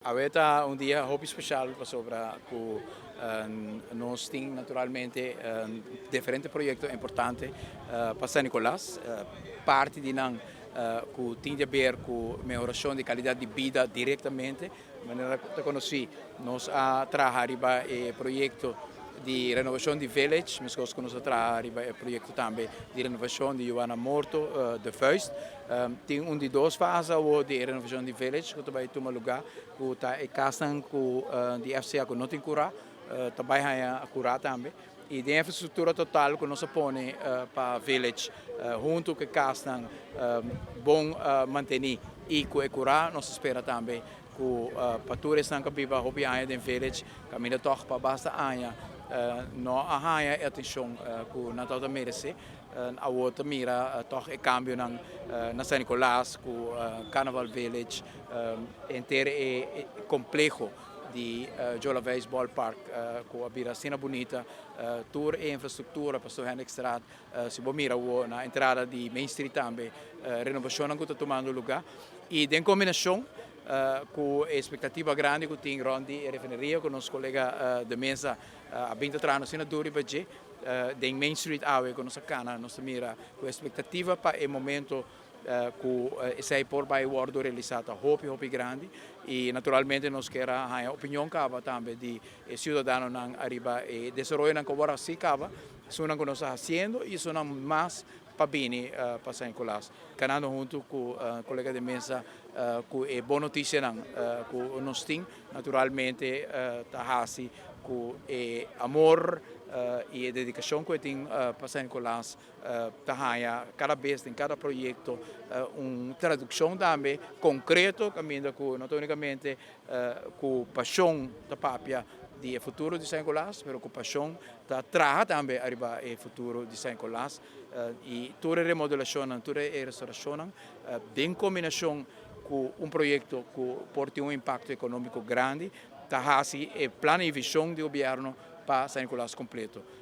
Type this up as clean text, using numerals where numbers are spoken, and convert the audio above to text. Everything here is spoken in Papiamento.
Awe ta un dia hopi special pasobra cu nos tin naturalmente diferente proyecto importante pa San Nicolas, parti di nan cu tin di haber cu mehoracion di calidad di bida directamente. Manera ta conoci, nos a traha riba e proyecto di renovacion di Village, mescos cu nos a traha riba e proyecto tambe di renovacion di Johanna Morto, De Vuist. Tin un di dos fase di renovacion di Village cu tambe ta tuma luga, cu ta e cas cu di FCA cu no tin cura, tambe a cura tambe. Y di infrastructura total cu nos a pone pa Village, hunto cu e cas bon manteni y cu e cura, nos ta spera tambe cu pa tur esnan cu biba hopi aña den Village, caminda toch pa basta aña no a haya atencion cu nan ta merece. Awor ta mira toch e cambio na San Nicolas cu Carnival Village, henter e compleho di Joe Laveist Ballpark cu a bira asina bunita, tur e infrastructura, Pastor Hendrikstraat, si bo mira na entrada di Main Street tambe, renovacion cu ta tumando luga y den combinacion cu expectativa grandi cu tin rond di refineria, cu nos colega de Meza a bin traha asina duro pa dje den Main Street awe cu nos a cana, nos mira cu expectativa pa e momento cu esey por bay wordo realisa ta hopi hopi grandi y naturalmente nos kier a opinion caba tambe di ciudadanonan ariba e desaroyo nan cu asina caba, esunnan cu nos ta haciendo y esunnan mas pa bini pa San Nicolas. Canando hunto cu colega de Meza cu e bon noticia cu nos tin, naturalmente ta hasi cu e amor y e dedicacion cu tin pa San Nicolas ta haya cada bes den cada proyecto un traduccion tambe concreto, caminda cu no unicamente cu pasion ta papia di futuro di San Nicolas, pero cu pasion ta traha tambe ariba e futuro di San Nicolas y tur remodelacion, tur restauracion, den combinacion cu un proyecto cu por tin un impacto economico grandi, ta hasi e plan y vision di gobierno pa San Nicolas completo.